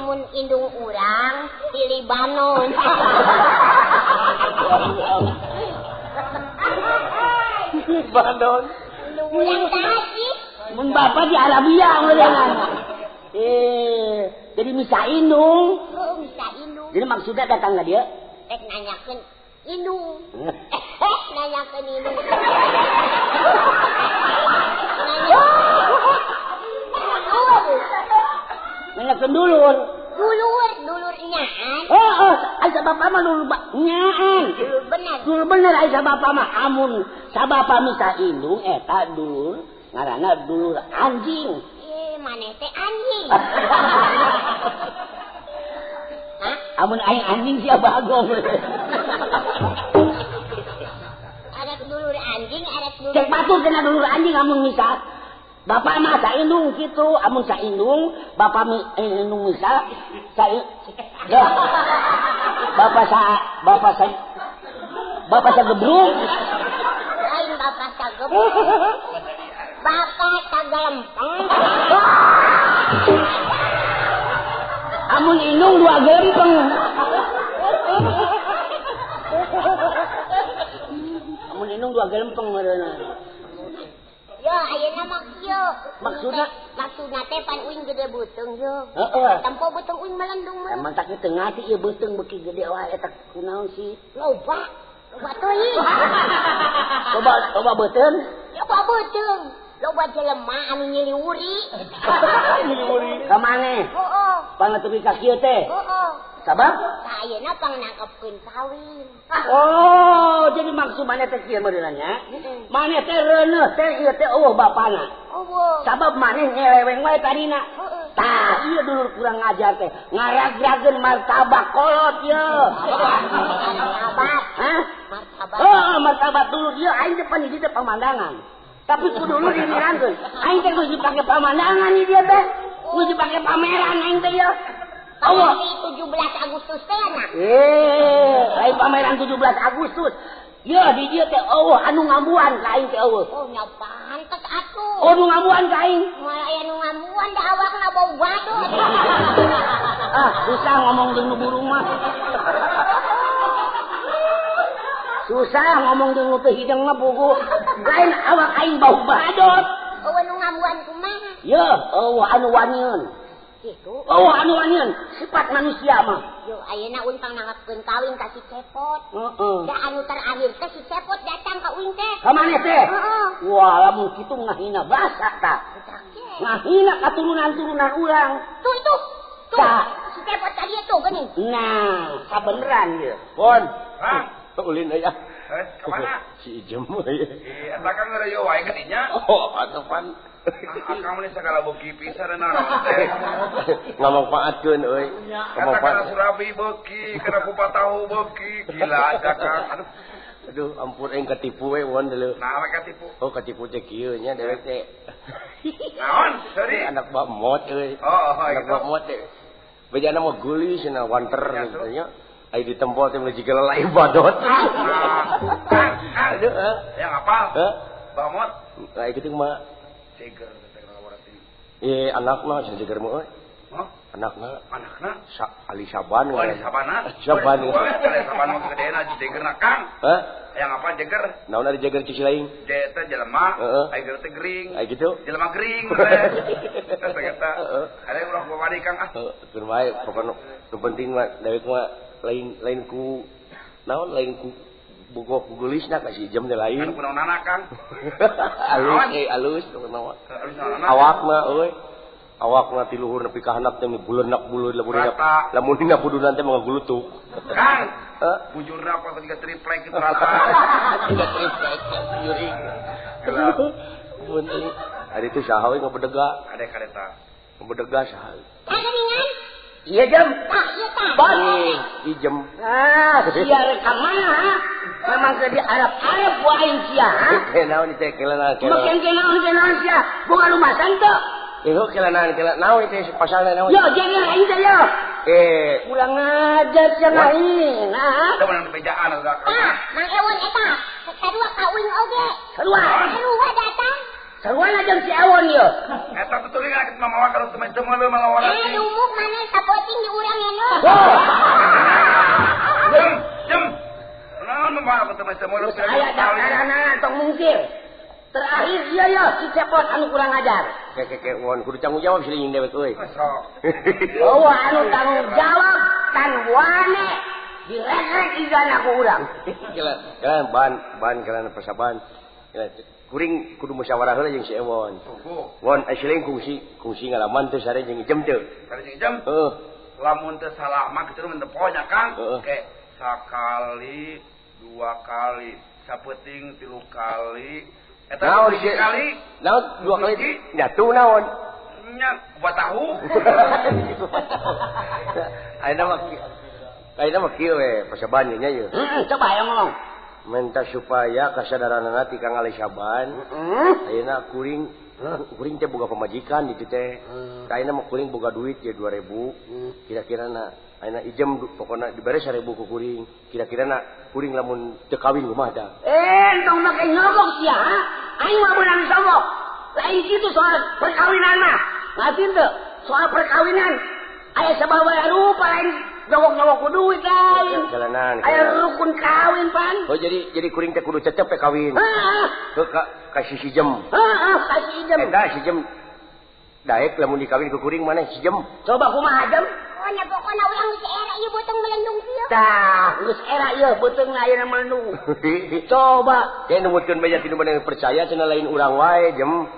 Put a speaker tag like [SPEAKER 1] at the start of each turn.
[SPEAKER 1] Amun indung urang di Libanon.
[SPEAKER 2] Libanon.
[SPEAKER 1] Indung urang tadi.
[SPEAKER 3] Mun bapak di Arabia meureunana. Jadi misa indung.
[SPEAKER 1] Oh, misa indung.
[SPEAKER 3] Jadi maksudnya datang ka dieu?
[SPEAKER 1] Rek nanyakeun indung. Nanyakeun indung.
[SPEAKER 3] Nanyakeun dulur.
[SPEAKER 1] Dulur, dulur nyaan.
[SPEAKER 3] Heeh, ai sabapa mah dulur nyaan.
[SPEAKER 1] Dulur bener.
[SPEAKER 3] Dulur bener ai sabapa mah amun sabapa misa indung eta dulur ngaranna dulur anjing.
[SPEAKER 1] Maneh teh anjing. Hah?
[SPEAKER 3] Amun aing anjing sia bagong.
[SPEAKER 1] Arek dulur anjing, arek dulur.
[SPEAKER 3] Cek batur kena dulur anjing amun misa. Bapak mah saindung kitu, amun saindung, bapak indung misa, bapak sa bapak sa bapak sagebrung.
[SPEAKER 1] Lain bapak sagebrung. Bapak sagelempeng.
[SPEAKER 3] Amun indung dua gelempeng. Amun indung dua gelempeng meureunna.
[SPEAKER 1] Yo ayeuna mah kieu.
[SPEAKER 3] Maksudna
[SPEAKER 1] maksudna teh pan uing gede beuteung yo.
[SPEAKER 3] Heeh.
[SPEAKER 1] Tempo beuteung uing melendung meureun.
[SPEAKER 3] Emang tak teu ngati ieu beuteung beuki gede wae eta kunaon sih?
[SPEAKER 1] Loba. Loba teuing.
[SPEAKER 3] Loba loba beuteung.
[SPEAKER 1] Loba beuteung. Loba jelema anu nyiliwuri.
[SPEAKER 2] Nyiliwuri.
[SPEAKER 3] Ka maneh?
[SPEAKER 1] Heeh.
[SPEAKER 3] Pangatepi ka kieu teh.
[SPEAKER 1] Heeh.
[SPEAKER 3] Sabab?
[SPEAKER 1] Tah ayeuna pangnangkepkeun kawin.
[SPEAKER 3] Oh, jadi maksud maneh teh kieu meureunna nya? Maneh teh reuneuh teh ieu teh eueuh bapana.
[SPEAKER 1] Eueuh.
[SPEAKER 3] Sabab maneh nyeleweng wae tadina.
[SPEAKER 1] Heeh.
[SPEAKER 3] Tah, ieu dulur kurang ngajar teh, ngaragrageun martabak kolot ieu.
[SPEAKER 1] Martabat.
[SPEAKER 3] Hah?
[SPEAKER 1] Martabat.
[SPEAKER 3] Heeh, martabat dulur ieu aing teh pan di dieu pemandangan. Tapi kudu dulu dimirangkeun. Aing teh geus dipake pamandangan ieu dia teh. Geus dipake pameran aing teh ieu.
[SPEAKER 1] Allah 17 Agustus teh na.
[SPEAKER 3] Lain pameran 17 Agustus. Ye di dieu teh eueuh anu ngambuan ka aing teh eueuh.
[SPEAKER 1] Oh nya pantes atuh.
[SPEAKER 3] Oh nu ngambuan ka aing.
[SPEAKER 1] Moal aya nu ngambuan da awakna bau badut.
[SPEAKER 3] Ah, susah ngomong jeung nu burung mah. Susah ngomong jeung nu teu hideung mah pugu. Lain awak aing bau badut.
[SPEAKER 1] Eueuh nu ngambuan kumaha?
[SPEAKER 3] Ye, eueuh anu waniun.
[SPEAKER 1] Gitu.
[SPEAKER 3] Oh, anu waniun, sifat manusia mah.
[SPEAKER 1] Yo, ayeuna uing pangnangkepkeun kawin ka si Cepot.
[SPEAKER 3] Heeh.
[SPEAKER 1] Da anu terakhir teh si Cepot datang ka uing teh.
[SPEAKER 3] Ka maneh teh?
[SPEAKER 1] Heeh.
[SPEAKER 3] Wah, lamun kitu ngahina basa tah. Ngahina katurunan-turunan urang.
[SPEAKER 1] Tuh itu. Tuh.
[SPEAKER 3] Tah.
[SPEAKER 1] Si Cepot ka dieu tuh geuning.
[SPEAKER 3] Nah, sabeneran ieu.
[SPEAKER 2] Pon.
[SPEAKER 4] Hah?
[SPEAKER 2] Ulin euy ah.
[SPEAKER 4] Ka mana?
[SPEAKER 2] Si Ijem euy.
[SPEAKER 4] Eta kan ngeureuyeuh wae ka dinya.
[SPEAKER 2] Oh, atuh pan.
[SPEAKER 4] Akang mah sagala beuki pisan naon teh.
[SPEAKER 2] Ngamanfaatkeun euy.
[SPEAKER 4] Eta kana surabi beuki, kana kupat tahu beuki, gila aja Kang. Aduh.
[SPEAKER 2] Aduh, ampun aing katipu we won deuleu.
[SPEAKER 4] Naon we katipu?
[SPEAKER 2] Oh, katipu teh kieu nya dewek teh.
[SPEAKER 4] Naon? Sorry.
[SPEAKER 2] Anak bak mot euy.
[SPEAKER 4] Oh,
[SPEAKER 2] anak bak mot teh. Bejana mah geulis cenah wanter gitu nya. Ai ditempol teh meuni jiga lelai badot.
[SPEAKER 4] Aduh, yang apal?
[SPEAKER 2] Heh?
[SPEAKER 4] Bak mot.
[SPEAKER 2] Lah kitu mah
[SPEAKER 4] Jeger teknologi.
[SPEAKER 2] Anakna cenah jeger mah euy.
[SPEAKER 4] Hah?
[SPEAKER 2] Anakna.
[SPEAKER 4] Anakna?
[SPEAKER 2] Ali Saban.
[SPEAKER 4] Oh, Ali Sabana.
[SPEAKER 2] Saban.
[SPEAKER 4] Ali Saban mah gedeena jegerna Kang.
[SPEAKER 2] Hah?
[SPEAKER 4] Yang apa jeger?
[SPEAKER 2] Naon ari jeger cisi lain?
[SPEAKER 4] Je teh jelema,
[SPEAKER 2] heeh.
[SPEAKER 4] Ai teh gering.
[SPEAKER 2] Ai kitu?
[SPEAKER 4] Jelema gering teh. Teh eta. Heeh. Ari ulah babari Kang ah.
[SPEAKER 2] Heeh, keur bae pokona nu penting mah dewek mah lain lain ku naon lain ku bogoh ku geulisna ka si Ijem teh lain.
[SPEAKER 4] Anu kunaonana Kang?
[SPEAKER 2] Alus alus kunaon. Awakna euy. Awakna ti luhur nepi ka handap teh bulenak bulu lamun lamun dina pudunan teh mangagulutuk.
[SPEAKER 4] Kang, bujurna apa tiga triplek itu rata.
[SPEAKER 2] Tiga triplek juring. Penting. Ari teh saha we ngabedega?
[SPEAKER 4] Ade kareta.
[SPEAKER 2] Ngabedega saha?
[SPEAKER 1] Kageningan?
[SPEAKER 3] Iya jam.
[SPEAKER 1] Tah, ieu tah.
[SPEAKER 3] Bon.
[SPEAKER 2] Ijem.
[SPEAKER 3] Ah, sia rek ka mana? Memang ke di Arab-Arab ku aing sia, ha?
[SPEAKER 2] Naon teh kelana kelana.
[SPEAKER 3] Makin kenaon sia. Boga lumasan teu?
[SPEAKER 2] Kelana kelana naon teh pasalna naon?
[SPEAKER 3] Yo, jangan aing teh yo. Kurang ajar sia aing, ha?
[SPEAKER 4] Teu meunang bejaan atuh Kang.
[SPEAKER 1] Tah, Mang Ewon eta. Sarua ka uing oge.
[SPEAKER 3] Sarua.
[SPEAKER 1] Sarua datang.
[SPEAKER 3] Sarua jeung si Ewon yo.
[SPEAKER 4] Eta tutulingan kitu mamawa kalau teman-teman lu malawan.
[SPEAKER 1] Dumuk maneh sapoe Sapenting di urang ya nu.
[SPEAKER 4] Jem. Naon mah aku teh mah
[SPEAKER 3] aya daftarana tong mungkir. Terakhir iya ya si Cepot anu kurang ajar.
[SPEAKER 2] Keke won kudu tanggung jawab si jeung dewek euy.
[SPEAKER 3] Oh anu tanggung jawab tan wane direk-rek igana ku urang.
[SPEAKER 2] Kela ban kela persaban. Kuring kudu musyawarah heula jeung si Ewon. Won ai kungsi ngalaman teh sare jeung ijem teu.
[SPEAKER 4] Sare jeung ijem?
[SPEAKER 2] Heeh.
[SPEAKER 4] Lamun teu salah mah kitu mun teu poho nya Kang. Oke, sakali, dua kali, sapeting tilu kali. Eta naon kali?
[SPEAKER 2] Naon dua kali? Nyatu naon?
[SPEAKER 4] Nya kupat tahu.
[SPEAKER 2] Ayeuna mah kieu we pasaban nya ieu.
[SPEAKER 3] Heeh, coba aya ngomong.
[SPEAKER 2] Minta supaya kasadaranana ti Kang Ali Saban. Ayeuna kuring teh boga pamajikan di teh. Ayeuna mah kuring boga duit ya 2000. Kira-kira na ayeuna ijem pokona dibere 1000 ku kuring. Kira-kira na kuring lamun teu kawin kumaha tah?
[SPEAKER 3] Entong make nyogok sia, ha? Aing mah beunang sogok. Lain kitu soal perkawinan mah. Ngarti teu? Soal perkawinan aya sababaraha rupa lain nyogok-nyogok ku duit lain. Aya rukun kawin pan.
[SPEAKER 2] Oh jadi kuring teh kudu cecep teh kawin.
[SPEAKER 3] Heeh.
[SPEAKER 2] Ke ka si jem.
[SPEAKER 3] Heeh, ka si jem.
[SPEAKER 2] Eta si jem daek lamun dikawin ku kuring maneh si jem.
[SPEAKER 3] Coba kumaha jem?
[SPEAKER 1] Oh nya pokona urang geus era ieu beuteung melendung kieu.
[SPEAKER 3] Tah, geus era ieu beuteungna ayeuna melendung. Coba
[SPEAKER 2] teh numutkeun bae tinu maneh percaya cenah lain urang wae jem.